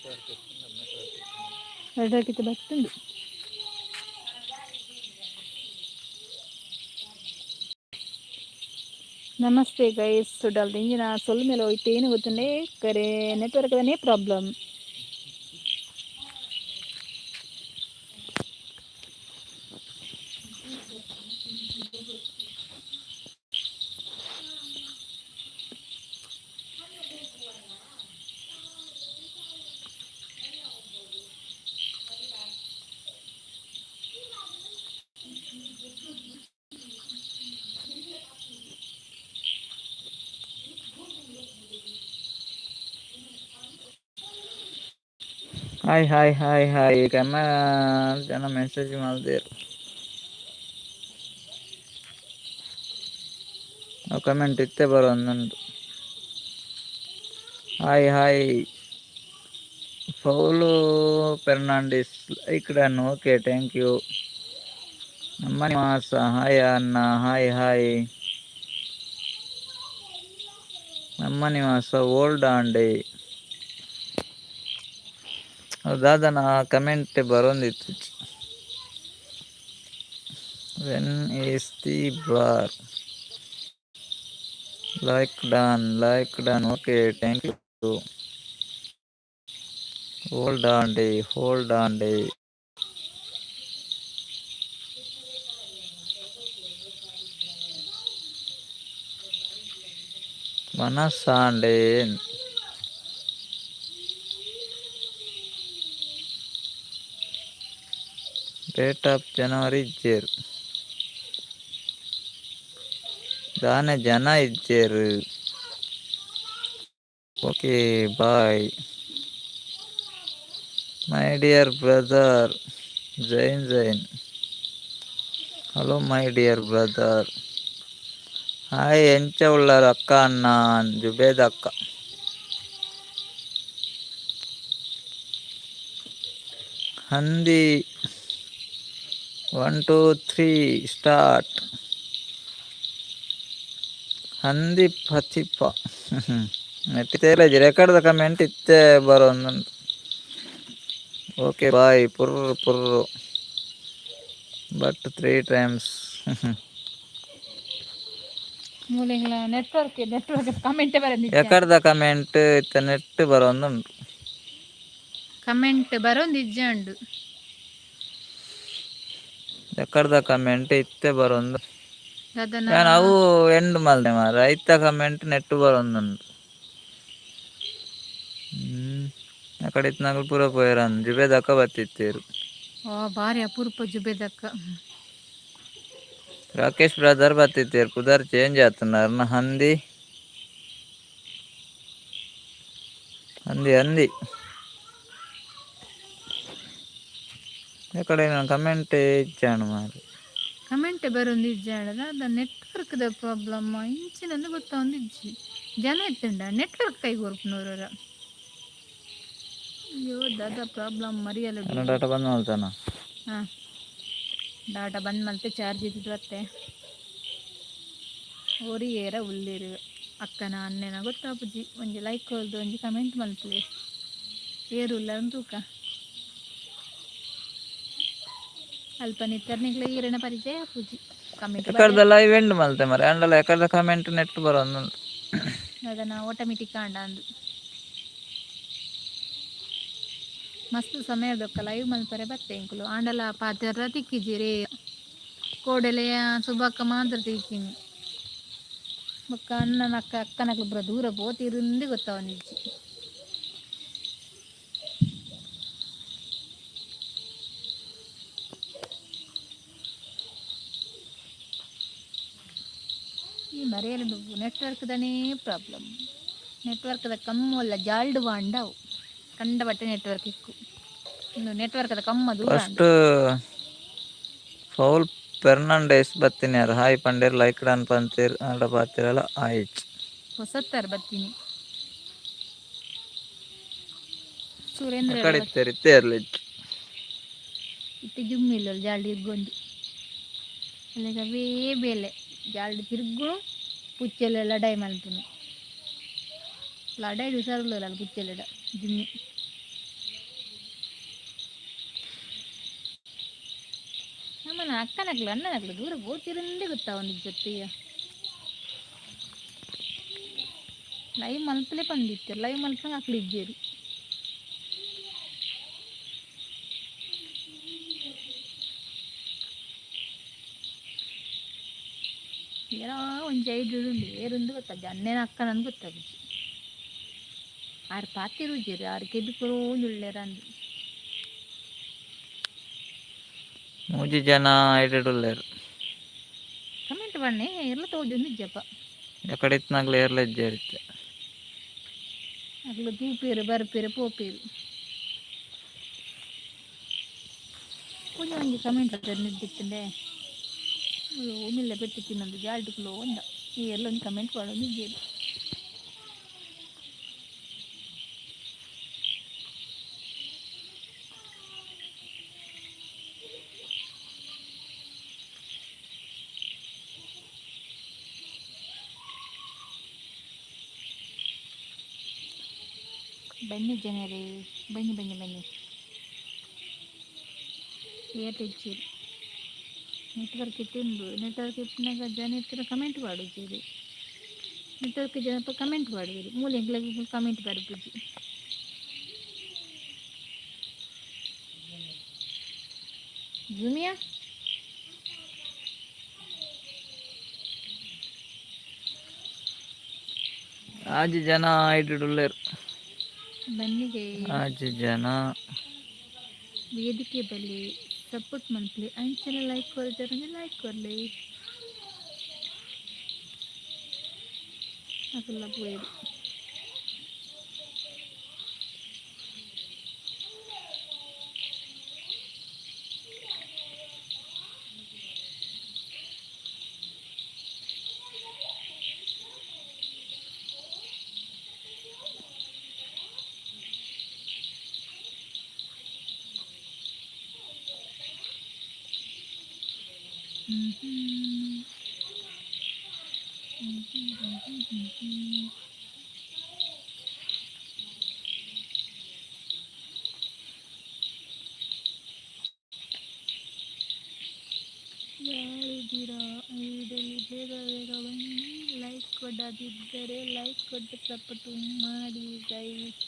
Network ಇತ್ತು, network. Network ಇತ್ತು, ಬತ್ತುಂಡು. Namaste guys. ಸುಡಲ್ ಇಂಜಿನ ಸೊಲ್ಮೆಲ ಹೋಯ್ತು. ಏನು ಗೊತ್ತುಂಡೆ, ಕರೆ network problem. Hi hi hi hi. ಜನ ಮೆಸೇಜ್ ಮಲ್ದೇರು. ಕಮೆಂಟ್ ಇತ್ತೆ ಬರೋಂದುಂಡು. Hi hi. Paulo Fernandes like done. Okay, thank you. ನಮ್ಮ ನಿವಾಸ. ಹಾಯ್ ಅಣ್ಣ, ಹಾಯ್ ಹಾಯ್. ನಮ್ಮ ನಿವಾಸ ಓಲ್ಡ್ ಆಂಡೆ. ದಾದನ ಕಮೆಂಟ್ ಬರೋಂದಿತ್ತು. When is the bar? Like done, like done. Okay, thank you. Hold on day, hold on day. ಮನಸ್ಸಾಂಡೆ. Date of January ಇಜ್ಜೇರು. ದಾನೆ ಜನ ಇಜ್ಜೇರು. Okay, bye my dear brother Jain. Jain, hello my dear brother. Hi. ಎಂಚ ಉಳ್ಳಾರ ಅಕ್ಕ, ಅಣ್ಣ? ಜುಬೇದ್ ಅಕ್ಕ. ಹಂದಿ. One two three start. ಹಂದಿ ಪಥಿಪ ನೆಟ್ ರೆಕಾರ್ಡ್ದ ಕಮೆಂಟ್ ಇತ್ತೆ ಬರೋಂದುಂಡು. Okay bye. ಪುರ್ರು ಪುರ್ರು ಬಟ್ ತ್ರೀ ಟೈಮ್ಸ್. ಮೂಲೆಗಳ ನೆಟ್ವರ್ಕ್ ನೆಟ್ವರ್ಕ್ ಕಮೆಂಟ್ ಬರಂದಿಜ್ಜ. ಎಕಡ್ದ ಕಮೆಂಟ್ ಇತ್ತೆ ನೆಟ್ ಬರೋಂದುಂಡು. ಕಮೆಂಟ್ ಬರೋಂದಿಜ್ಜ ಉಂಡು. ಎಕಡ್ದ ಕಮೆಂಟ್ ಇತ್ತೆ ಬರೋಂದು. ದಾದನ. ಯಾನ್ ಅವು ಎಂಡ್ ಮಲ್ದೆ ಮಾರ್ರೆ. ಐತ ಕಮೆಂಟ್ ನೆಟ್ ಬರೋಂದುಂಡು. ಅಕಡೆ ಇತ್ತಿನಕುಲು ಪೂರ ಪೋಯೆರ್. ಜುಬೇದಕ್ಕ ಬತ್ತಿತ್ತೇರು. ಓ, ಬಾರಿ ಅಪರೂಪ ಜುಬೇದಕ್ಕ. ರಾಕೇಶ್ ಬ್ರದರ್ ಬತ್ತಿತ್ತೇರು. ಪುದರ್ ಚೇಂಜ್ ಆತುಂಡು ಹಂದಿ ಹಂದಿ ಹಂದಿ. ಎಕಡೆ ಕಮೆಂಟ್ ಇಜ್ಜಾಂಡ್ ಮಾರ್ರೆ. ಕಮೆಂಟ್ ಬರೋಂದಿಜ್ಜ. ದಾದ ನೆಟ್ವರ್ಕ್ ದ ಪ್ರಾಬ್ಲಮ್ ಇಂಚಿನಂದು ಗೊತ್ತಾವೊಂದಿಜ್ಜಿ. ಜನ ಇತ್ತುಂಡ ನೆಟ್ವರ್ಕ್ ಕೈ ಕೊರ್ಪುನೂರರ. ಅಯ್ಯೋ, ದಾದ ಪ್ರಾಬ್ಲಮ್ ಮರಿಯಲ್ಲ. ಡಾಟಾ ಬಂದ್ ಮಲ್ತಾನ. ಹಾಂ, ಡಾಟಾ ಬಂದ್ ಮಲ್ತೆ ಚಾರ್ಜ್ ಇದ್ದಿದ್ದು ಬತ್ತೆ. ಒರಿ ಏರ ಉಲ್ಲೇರು, ಅಕ್ಕನ ಅಣ್ಣನ ಗೊತ್ತಾಪುಜಿ. ಒಂಜಿ ಲೈಕ್ ಕೊರ್ದು ಒಂಜಿ ಕಮೆಂಟ್ ಮಲ್ಪುವೆ. ಏರು ಉಲ್ಲ ತೂಕ. ಅಲ್ಪ ನಿತ್ತರ್ನಿಗ್ಲ ಈರೆನ ಪರಿಚಯ ಆಪುಜಿ ಕಮೆಂಟ್. ಎಕಡ್ದ ಲೈವ್ ಎಂಡ್ ಮಲ್ತೆ ಮಾರ್ರೆ. ಆಂಡಲ ಎಕಡ್ದ ಕಮೆಂಟ್ ನೆಟ್ ಬರೋಂದುಂಡು. ಅದನ್ನ ಆಟೋಮೆಟಿಕ್ ಆಂಡ ಅಂದು. ಮಸ್ತ್ ಸಮಯ ಬೊಕ್ಕ ಲೈವ್ ಮಲ್ಪರೆ ಬತ್ತೆ ಎಂಕುಲು. ಆಂಡಲ ಪಾತೆರ ತಿಕ್ಕಿಜಿರೇ. ಕೋಡೆಲೆಯ ಸುಬಕ್ಕ ಮಾತ್ರ ತಿಕ್ಕಿನಿ. ಬೊಕ್ಕ ಅಣ್ಣನ ಅಕ್ಕ ಅಕ್ಕನಕ್ಲು ಪೂರ ದೂರ ಪೋತಿರುಂದು ಗೊತ್ತಾವೊಂದಿಜ್ಜಿ. ಈ ಮರೆಯಲು ನೆಟ್ವರ್ಕ್ ದನೇ ಪ್ರಾಬ್ಲಮ್. ನೆಟ್ವರ್ಕ್ದ ಕಮ್ಮುಲ್ಲ ಜಾಲ್ಡ್ ವಾಂಡ ಅವು ಕಂಡ ಬಟ್ಟೆ ನೆಟ್ವರ್ಕ್ ಇಕ್ಕು. ಇಂದು ನೆಟ್ವರ್ಕ್ದ ಕಮ್ಮ ದೂರ. ಫಸ್ಟ್ ಪೌಲ್ ಫೆರ್ನಾಂಡೇಸ್ ಬತ್ತಿನಿಯಾರ್. ಹಾಯ್ ಪಂಡೇರ್, ಲೈಕ್ ಡನ್ ಪಂತೇರ್. ಆಂಡ ಪಾತೆರಲ ಆಯಿಜಿ. ಹೊಸತ್ತರ್ ಬತ್ತೀನಿ ಸುರೇಂದ್ರ. ಎಕಡೆ ಇತ್ತೆರ್? ಇತ್ತೆ ಇರ್ಲಿಜ್ಜಿ. ಇತ್ತೆ ಜುಮ್ಮಿ ಇಲ್ಲ. ಜಾಲ್ಡ್ ಇರ್ಗೊಂದು ಅಲ್ಲಿಗೆ ಅವೇ ಬೇಲೆ. ಜಾಲ್ಡ್ ತಿರುಗುನು, ಪುಚ್ಚೆಲೆ ಲಡಾಯಿ ಮಲ್ಪುನು. ಲಡಾಯಿ ಹುಷಾರುಲ್ಲ ಪುಚ್ಚೆಲೆಡ ಜುಮ್ಮಿ. ಅಕ್ಕನಕ್ಲು ಅಣ್ಣನಕ್ಲು ದೂರ ಪೋತಿರಂದೇ ಗೊತ್ತಾವೊಂದು ಜೊತೆಯ. ಲೈವ್ ಮಲ್ಪಲೆ ಪಂದಿತ್ತೆರ್, ಲೈವ್ ಮಲ್ಪಂಗ ಅಕ್ಲು ಇಜ್ಜೆರ್. ಏರಾ ಒಂಜಿ ಐಡ್ ಉಂಡು, ಏರುಂದು ಗೊತ್ತಾಜಿ, ಅಣ್ಣನ ಅಕ್ಕನಂದು ಗೊತ್ತಾಪುಜಿ. ಆರ್ ಪಾತೆರುಜೆರ್, ಆರ್ ಕೆಬಿ ಕೊರೊಂದುಲ್ಲೆರ್ ಅಂದ್. ಮೂಜಿ ಜನ ಐಡೆಡ್ ಉಲ್ಲೆರ್. ಕಮೆಂಟ್ ಬನ್ನಿ, ಏರ್ಲ ತೋಜೊಂದು ಇಜ್ಜಪ್ಪ. ಎಕಡೆ ಇತ್ನಾಗ್ಲ ಏರ್ಲ ಇಜ್ಜೆರ್ ಇತ್ತೆ. ಅಕ್ಲು ತೂಪೆರ್, ಬರ್ಪೆರ್, ಪೋಪೆರ್. ಒಂಜಿ ಒಂಜಿ ಕಮೆಂಟ್ ನಿದ್ದಿತ್ತಂಡೆ ಒಮ್ಮಿಲ್ಲ ಪೆಟ್ಟು ತಿನ್ನೊಂದು ಜಾಲ್ಟುಕ್ಲು ಒಂದ ಏರ್ಲ ಒಂಜಿ ಕಮೆಂಟ್ ಪಾಡೊಂದು ಇಜ್ಜೆರ್. ಬನ್ನಿ ಜನರೇ, ಬನ್ನಿ ಬನ್ನಿ ಬನ್ನಿ. ಏರ್ಲ ಇಜ್ಜೆರ್. ನೆಟ್ವರ್ಕ್ ಇತ್ತುಂಡು, ನೆಟ್ವರ್ಕ್ ಇಪ್ಪುನಗ ಜನ ಇತ್ತಿನ ಕಮೆಂಟ್ ಪಾಡುಜೆರ್. ನೆಟ್ವರ್ಕ್ ಜನ ಕಮೆಂಟ್ ಪಾಡುವೆರ್, ಮೂಲ ಎಂಕ್ಲೆಗ್ ಕಮೆಂಟ್ ಬರ್ಪುಜಿ. ಜೂಮಿಯಾ. ಆಜಿ ಜನ ಐಡೆಡ್ ಉಲ್ಲೆರ್. ಬನ್ನಿಗೆ. ಆಜಿ ಜನ. ವೇದಿಕೆ ಬಲ್ಲಿ, ಸಪೋರ್ಟ್ ಮನ್ಪುಲೆ, ಅಂಚನೆ ಲೈಕ್ ಕೊರ್ಜಾರಂಡ ಲೈಕ್ ಕೊರ್ಲೆ. ಅಕುಲ್ಲ ಪೋಯೆರ್. ಹ್ಮ್ ಹ್ಮ್ ಹ್ಮ್ ಹ್ಮ್ ಹ್ಮ್ ಹ್ಮ್ ಹ್ಮ್. ಯಾರಿದ್ದೀರಾ ಐಡಲ್ಲಿ? ಬೇಗ ಬೇಗ ಬನ್ನಿ. ಲೈಕ್ ಕೊಡದಿದ್ದರೆ ಲೈಕ್ ಕೊಟ್ಟು ಸಪೋರ್ಟ್ ಮಾಡಿ ಗೈಸ್.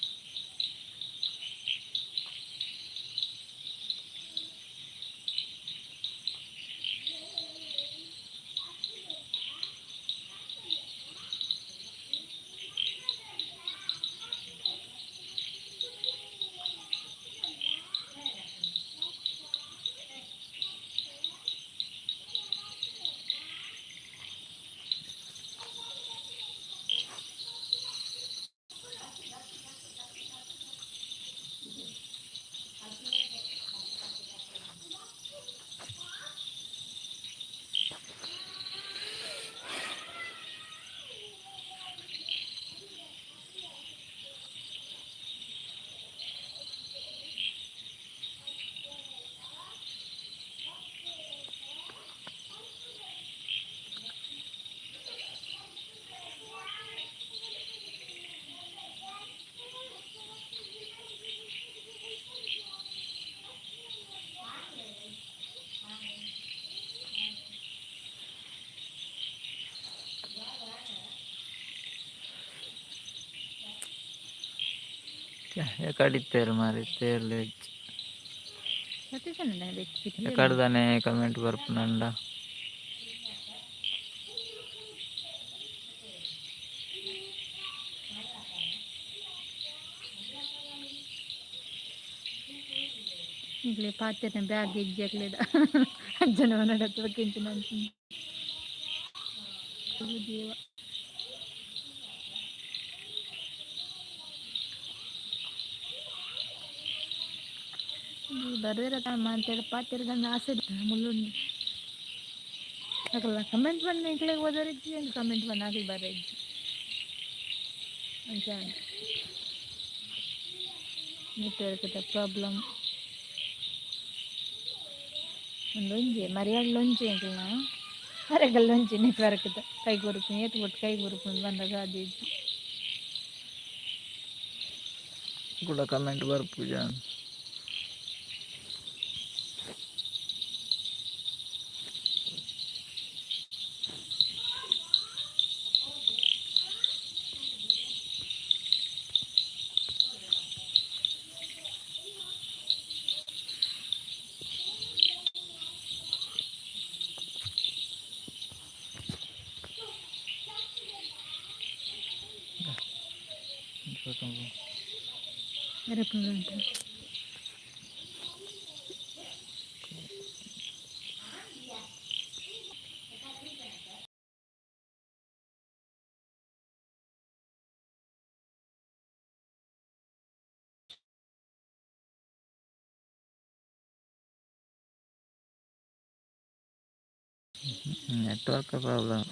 ಎಕಡೆ ಇತ್ತೆರ್ ಮಾರ್ರೆ, ಇತ್ತೆ ಏರ್ಲ ಇಜ್ಜಿ. ಸತೀಶ್ ಬೆಚ್ಚ. ಎಕಡ್ದಾನೆ ಕಮೆಂಟ್ ಬರ್ಪುನಂಡ. ಈಗಲೇ ಪಾತೆರ್ನ ಬ್ಯಾಗ್ ಇಜ್ಜಿ ಅಕ್ಲೆಡ, ಅಜ್ಜನ ಮನಡ ಕೆಂಚಿನ ದೇವ. ಬರ್ವೇರ ಅಂತೇಳಿ ಪಾತೆರ್ಗಂದು ಆಸೆ ಮುಳ್ಳುಂಡು. ಅಕಲ್ನ ಕಮೆಂಟ್ ಬಂದು ಎಂಕ್ಲೆಗ್ ಓದರಿಜ್ಜಿ, ಅಂದ್ ಕಮೆಂಟ್ ಬಂದು ಅಕ್ಲ್ ಬರೆಜ್ಜಿ. ಅಂಚ ನೆಟ್ವರ್ಕ್ದ ಪ್ರಾಬ್ಲಮ್. ಒಂದೊಂಜಿ ಮರ್ಯಾಡ್ಲೊಂಜಿ ಎಂಕ್ಲೆನ ಅರೆಗಲ್ಲೊಂಜಿ ನೆಟ್ವರ್ಕ್ದ ಕೈ ಕೊರ್ಪುನಿ ಏತ್ ಬೊಟ್ಟು ಕೈ ಕೊರ್ಪುನಿ ಬಂದಾಗ ಅದು ಇಜ್ಜಿ. ಕೂಡ comment ಬರ್ಪುಜ. ಬರಪುಂಡು. Network problem,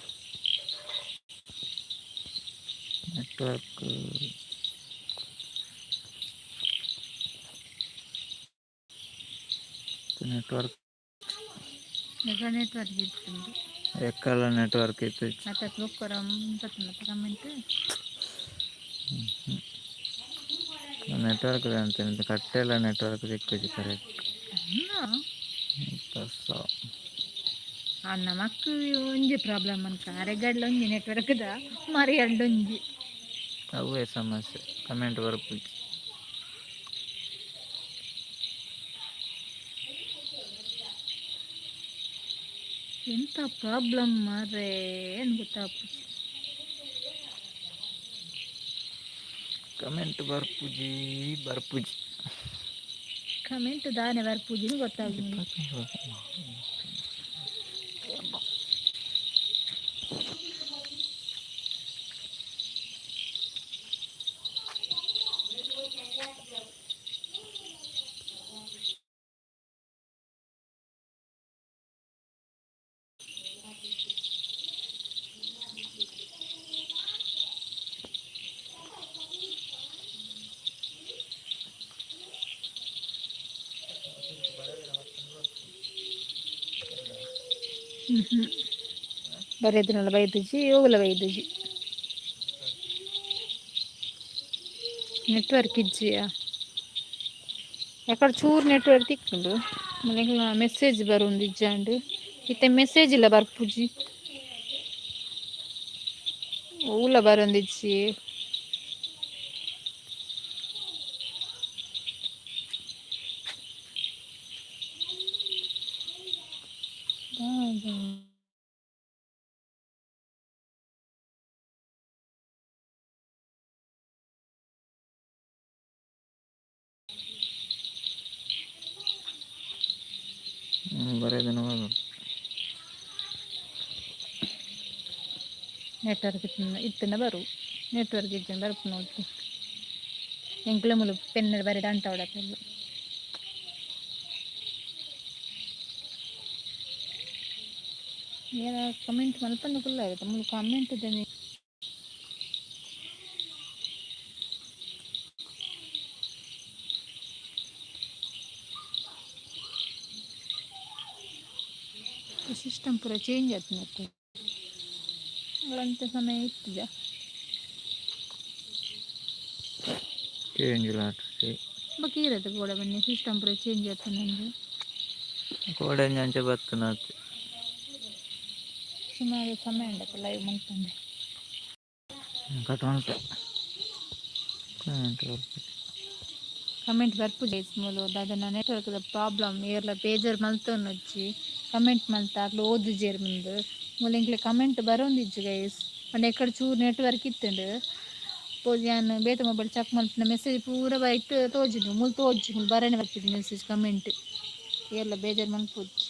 network network. Network ಇತ್ತು. ಎಕ್ಕಲ್ಲ ನೆಟ್ವರ್ಕ್ ಇತ್ತು. ಮತ್ತೆ ಬುಕ್ಕರ ಕಮೆಂಟ್. ನೆಟ್ವರ್ಕ್ ಅಂತ ಕಟ್ಟೆಲ್ಲ ನೆಟ್ವರ್ಕ್ ಸಿಕ್ಕುಜಿ ಕರೆಕ್ಟ್. ಅನ್ನ ಮಕ್ಕು ಒಂಜಿ ಪ್ರಾಬ್ಲಮ್ ಅನ್ಕ ಅರೆಗಡ್ಲ ಒಂಜಿ ನೆಟ್ವರ್ಕ್ದ ಮರಿ ಒಂಜಿ. ಅವೇ ಸಮಸ್ಯೆ, ಕಮೆಂಟ್ ಬರ್ಪುಜಿ. ಎಂತ ಪ್ರಾಬ್ಲಮ್ ಮಾರ್ರೆ, ಏನು ಗೊತ್ತಾಪುಜಿ. ಕಮೆಂಟ್ ಬರ್ಪುಜಿ ಬರ್ಪುಜಿ. ಕಮೆಂಟ್ ದಾನೆ ಬರ್ಪುಜಿನ ಗೊತ್ತಾಗುದು. ಬರೆದಿನಲ್ಲ ಬೈದುಜಿ, ಯೋಗಲ ಬೈದುಜಿ. ನೆಟ್ವರ್ಕ್ ಇಜ್ಜಿಯಾ? ಎಕಡೆ ಚೂರು ನೆಟ್ವರ್ಕ್ ತಿಕ್ಕುಂಡು. ಮೆಸೇಜ್ ಬರುಂದು ಇಜ್ಜಾಂಡ್. ಇತ್ತೆ ಮೆಸೇಜ್ ಇಲ್ಲ ಬರ್ಪುಜಿ, ಓಲ ಬರೊಂದಿಜ್ಜಿ. ಬರೆದಿನ. ನೆಟ್ವರ್ಕ್ ಇತ್ತನ ಬರು, ನೆಟ್ವರ್ಕ್ ಇಜ್ಜಂಡ ಬರ್ಪು ನೋಡ್ತು. ಎಂಕ್ಲೆ ಮೂಲು ಪೆನ್ನ್ ಬರೆದ ಅಂಟಾವಡತ್ತೆಲ್ಲ. ಏನ ಕಮೆಂಟ್ ಮಲ್ಪಂದೆ ಕುಲ್ಲ ಇರುತ್ತೆ ಮೂಲು ಕಮೆಂಟ್ ದನೆ. ಸಿಸ್ಟಮ್ ಪೂರ ಚೇಂಜ್ ಆಯ್ತು ಅಂತ ಸಮಯ ಇತ್ತಿಜ. ಚೇಂಜ್ ಇಲ್ಲ. ಬೊಕ ಇರತ್ತೆ ಗೋಡೆ ಬನ್ನಿ ಸಿಸ್ಟಮ್ ಪೂರ ಚೇಂಜ್ ಆಯ್ತು ನಂದು. ಕೋಡೆ ಅಂಚೆ ಬತ್ತುನತ್ತೆ. ಸುಮಾರು ಸಮಯ ಉಂಡತ್ತ ಲೈವ್ ಮಲ್ಪಂದೆ. ಕಟ್ ಮಲ್ಪೆ, ಕಮೆಂಟ್ ಬರ್ಪುಜಿ. ಕಮೆಂಟ್ ಬರ್ಪುಜಿ ಮೂಲು ದಾದನ ನೆಟ್ವರ್ಕ್ದ ಪ್ರಾಬ್ಲಮ್. ಏರ್ಲ ಬೇಜಾರ್ ಮಲ್ತೊನೊಚ್ಚಿ, ಕಮೆಂಟ್ ಮಲ್ತ ಅಕ್ಲು ಓದುಜೆರ್ ಮುಂದು. ಮೂಲು ಎಂಕ್ಲೆ ಕಮೆಂಟ್ ಬರೋಂದಿಜ್ಜಿ ಗೈಸ್. ಪಂಡ ಎಕಡೆ ಚೂರು ನೆಟ್ವರ್ಕ್ ಇತ್ತುಂಡು ಪೋದು ಯಾನ್ ಬೇತೆ ಮೊಬೈಲ್ ಚೆಕ್ ಮಲ್ಪುನ ಮೆಸೇಜ್ ಪೂರ ಬೈಟ್ ತೋಜುಂಡು. ಮೂಲು ತೋಜು, ಮೂಲು ಬರನೆ ಬರ್ಪುಜಿ ಮೆಸೇಜ್ ಕಮೆಂಟ್. ಏರ್ಲ ಬೇಜಾರ್ ಮಲ್ಪೊಚ್ಚಿ.